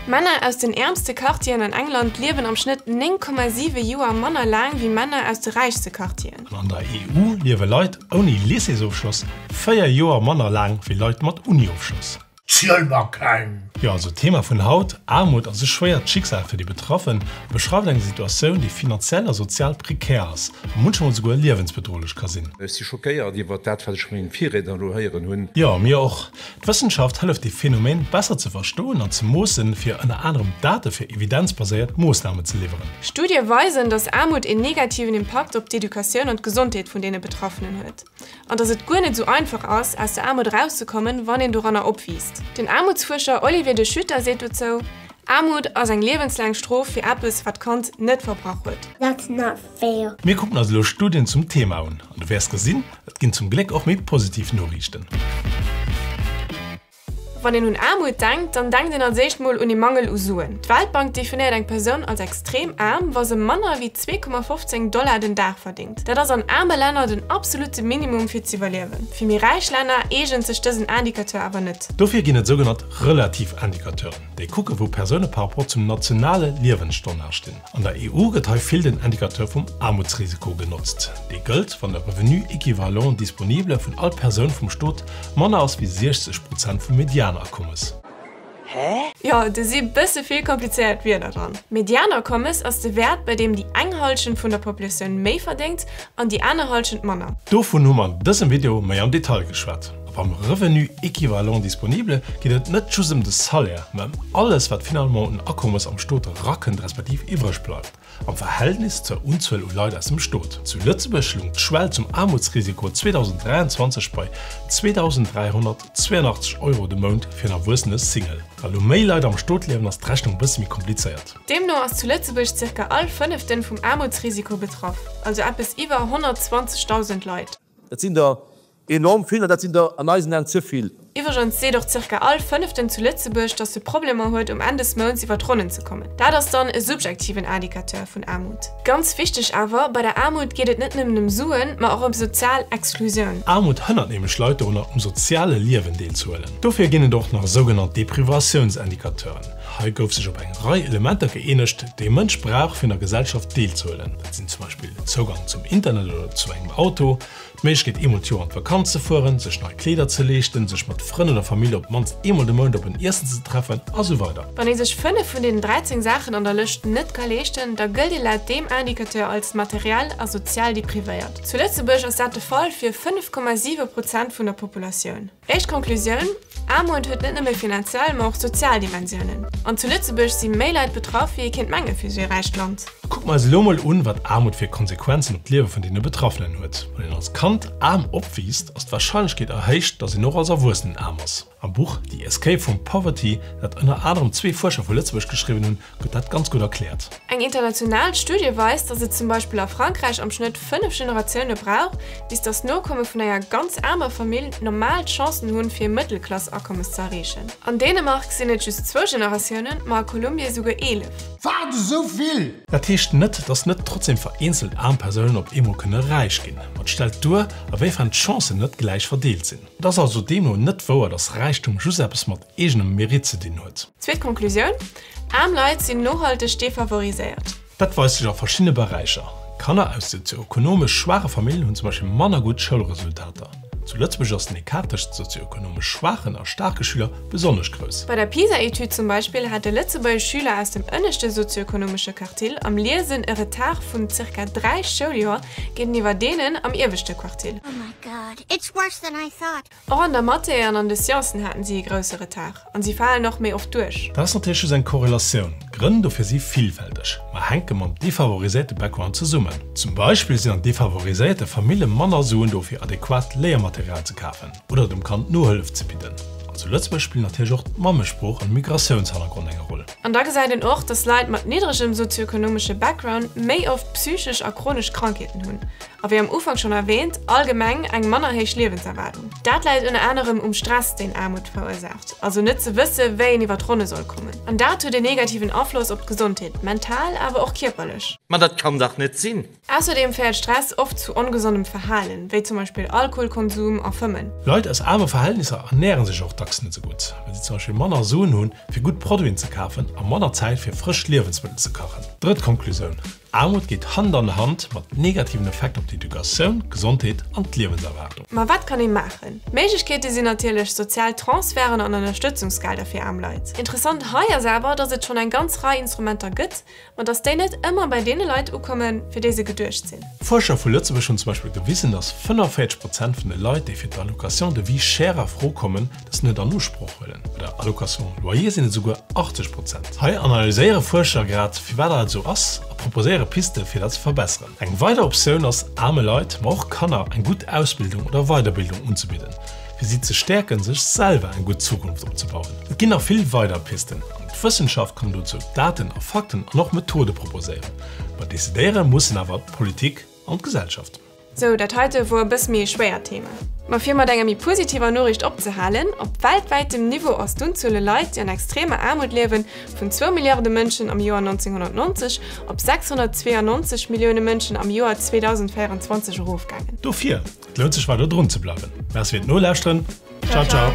Männer aus den äermste Quartieren an England liewen am Schnëtt 9,7 Joer manner laang wéi Männer aus de räichste Quartieren. An an der EU liewe Leit ouni Lycéesofschloss 4 Joer manner laang wéi Leit mat Uniofschloss. Ziel mer keng! Jo, also d'Thema vun haut, Aarmut ass e schwéiert Schicksal fir déi Betraffen a beschreift eng Situatioun, déi finanziell a sozial prekär ass a munchmol souguer liewensbedrohlech ka sinn. Ech si schockéiert iwwert dat, wat ech vu mengem Virriedner elo héieren hunn. Jo, mir och. D'Wëssenschaft hëlleft dee Phänomen besser ze verstoen an ze moossen, fir ënner anerem Date fir evidenzbaséiert Moossnamen ze liwweren. Studie weisen, datt Aarmut een negativen Impakt op d'Educatioun an d'Gesondheet vun deene Betraffenen huet. An dass et guer net esou einfach ass, aus der Aarmut erauszekommen, wann een doranner opwiisst. Den Aarmutsfuerscher Olivier de Schutter seet dozou, Aarmut ass eng liewenslaang Strof fir eppes, wat d'Kand net verbrach huet. That's not fair. Mir kucken eis elo Studien zum Thema un an du wäers gesinn, et ginn zum Gléck och méi positiv Noriichten. Wann een un Aarmut denkt, dann denkt een als éischt mol un ee Mangel u Suen. D'Weltbank definéiert eng Persoun als extrem aarm, wa se manner wéi 2,15 Dollar den Dag verdéngt. Dat ass an aarme Länner den absolutte Minimum fir z'iwwerliewen. Fir méi räich Länner eegent sech dësen Indicateur awer net. Dofir ginn et sougenannt relativ Indicateuren, déi kucke wou Persoune par rapport zum nationale Liewensstandard stinn. An der EU gëtt hei vill den Indicateur vum Aarmutsrisiko genotzt. Dee gëllt, wann de Revenu équivalent disponible vun all Persoun vum Stot manner ass wéi 60 Prozent vum Medianakommes. Jo, do si bësse vill komplizéiert Wierder dran. Medianakommes ass de Wäert, bei deem déi eng Hallschent vun der Populatioun méi verdéngt an déi aner Hallschent manner. Dovun hu mer an dësem Video méi am Detail geschwat. A beim Revenu équivalent disponible geet et net just ëm de Salaire, mä ëm alles, wat finalement un Akommes am Stot erakënnt respektiv iwwreg bleift, am Verhältnis zur Unzuel u Leit aus dem Stot. Zu Lëtzebuerg lung d'Schwell zum Aarmutsrisiko 2023 bei 2.382 Euro de Mount fir en erwuessene Single. Well elo méi Leit am Stot liewen, ass d'Rechnung e bësse méi komplizéiert. Deemno ass zu Lëtzebuerg zirka all Fënneften vum Aarmutsrisiko betraff, also eppes iwwer 120.000 Leit. Dat sinn der Enorm vill, an dat sinn der an eisen Aen ze vill. Iwwregens seet och zirka all Fënneften zu Lëtzebuerg, datt e Problemer huet, um Enn des Mounts iwwer d'Ronnen ze kommen. Dat ass dann e subjektiven Indicateur vun Aarmut. Ganz wichteg awer, bei der Aarmut geet et net nëmmen ëm Suen, ma och ëm sozial Exklusioun. Aarmut hënnert nämlech Leit dorunner, um soziale Liewen deelzehuelen. Dofir ginn et och nach sougenannt Deprivatioungsindicateuren. Hei gouf sech op eng Rei Elementer gëeenegt, déi e Mënsch brauch, fir un der Gesellschaft deelzehuelen. Dat sinn zum Beispill Zougang zum Internet oder zu engem Auto, D'Méiglechkeet eemol d'Joer an d'Vakanz ze fueren, sech nei Kleeder ze leeschten, sech mat Frënn oder Famill op d'mannst eemol de Mount op en Iessen ze treffen a sou weider. Wann ee sech 5 vun deenen 13 Saachen an der Lëscht net ka leeschten, da gëllt ee laut deem Indicateur als materiell a sozial deprivéiert. Zu Lëtzebuerg ass dat de Fall fir 5,7 Prozent vun der Populatioun. Éischt Conclusioun, Aarmut huet net nëmme finanziell, ma och sozial Dimensiounen. An zu Lëtzebuerg si méi Leit betraff, wéi ee kéint menge fir esou ee räicht Land. Kucke mer eis elo mol un, wat Aarmut fir Konsequenzen op d'Liewe vun deene Betraffenen huet. Wann een als Kand aarm opwiisst, ass d'Warscheinlechkeet erhéicht, datt een och als Erwuessenen aarm ass. Am Buch The Escape from Poverty, dat ënner anerem zwee Fuerscher vu Lëtzebuerg geschriwwen hunn, gëtt dat ganz gutt erkläert. Eng international Studie weist, datt et zum Beispill a Frankräich am Schnëtt 5 Generatioune brauch, bis datt d'Nokomme vun enger ganz aarmer Famill normal d'Chancen hunn, fir e Mëttelklassakommes ze erreechen. An Dänemark sinn et just zwou Generatiounen, ma a Kolumbie souguer 11. Wat, esou vill? Dat heescht net, datt net trotzdeem vereenzelt aarm Persounen op eemol kënne räich ginn, ma et stellt duer, a wéifern d'Chancen net gläich verdeelt sinn. Et ass also deemno net wouer, datt Räichtum just eppes mat eegenem Meritt ze dinn huet. Zweet Konklusioun, Aarm Leit sinn nohalteg defavoriséiert. Dat weist sech a verschiddene Beräicher. Kanner aus sozioekonomesch schwaache Familljen hunn zum Beispill manner gutt Schoulresultater. Zu Lëtzebuerg ass den Ecart tëscht sozioekonomesch schwaachen a staarke Schüler besonnesch grouss. Bei der PISA-Etüd zum Beispill hat e lëtzebuergesch Schüler aus dem ënneschte sozioekonomesche Quartil am Liesen e Retard vun zirka 3 Schouljoer géinteniwwer deenen am ieweschte Quartil. Oh my God, it's worse than I thought. Och an der Mathé an an de Sciencen haten si e grousse Retard an si falen och méi oft duerch. Dat ass natierlech just eng Korrelatioun, d'Grënn dofir si villfälteg, ma hänke mam defavoriséierte Background zesummen. Zum Beispill sinn an defavoriséierte Famille manner Suen do fir adequat Léiermaterial ze kafen oder dem Kand Nohëllef ze bidden. An zu Lëtzebuerg spillen natierlech och d'Mammesprooch an de Migratiounshannergrond eng Roll. An da gesäit een och, dass Leit mat niddregem sozioekonomesche Background méi oft psychesch a chronesch Krankheeten hunn. A wéi am Ufank schonn erwäänt, allgemeng eng manner héich Liewenserwaardung. Dat läit ënner anerem um Stress, deen Aarmut verursaacht, also net ze wësse wéi een iwwer d'Ronne soll kommen. An dat huet en negativen Afloss op d'Gesondheet, mental awer och kierperlech. Ma dat kann dach net sinn! Ausserdeem féiert Stress oft zu ongesondem Verhalen, wéi zum Beispill Alkoholkonsum a Fëmmen. Leit aus aarme Verhältnisser ernäre sech och dacks net esou gutt, well si zum Beispill manner Suen hunn, fir gutt Produiten ze kafen a manner Zäit fir frësch Liewensmëttel ze kachen. Drëtt Konklusioun, Aarmut geet Hand an Hand mat negativen Effekter op d'Educatioun, d'Gesondheet an d'Liewenserwaardung. Ma wat kann ee maachen? Méiglechkeete sinn natierlech sozial Transferten an Ënnerstëtzungsgelder fir aarm Leit. Interessant hei ass awer, dass et schonn eng ganz Rei Instrumenter gëtt, Ma dass déi net ëmmer bei deene Leit ukommen, fir déi se geduecht sinn. Fuerscher vu Lëtzebuerg hunn zum Beispill gewisen, dass 45 Prozent vun de Leit, déi fir d'Allocation de vie chère a Fro kommen, dës net an Usproch huelen. Bei der Allocation loyer sinn et esouguer 80 Prozent. Hei analyséiere Fuerscher grad, firwat dat esou ass a proposéiere Piste fir dat ze verbesseren. Eng weider Optioun ass, aarme Leit, ma och Kanner, eng gutt Ausbildung oder Weiderbildung unzebidden, fir si ze stäerken, sech selwer eng gutt Zukunft opzebauen. Et ginn nach vill weider Pisten an d'Wëssenschaft kann dozou Daten a Fakten an och Methode proposéieren. Ma decidéiere mussen awer d'Politik an d'Gesellschaft. Sou, dat heite wor e bësse méi e schwéiert Thema. Ma fir mat enger méi positiver Noriicht opzehalen, Op weltwäitem Niveau ass d'Unzuel u Leit, déi an extremer Aarmut liewen, vun zwou Milliarde Mënschen am Joer 1990 op 692 Millioune Mënschen am Joer 2024 erofgaangen. Dofir, Et lount sech weider drun ze bleiwen. Merci fir d'Nolauschteren. Ciao ciao.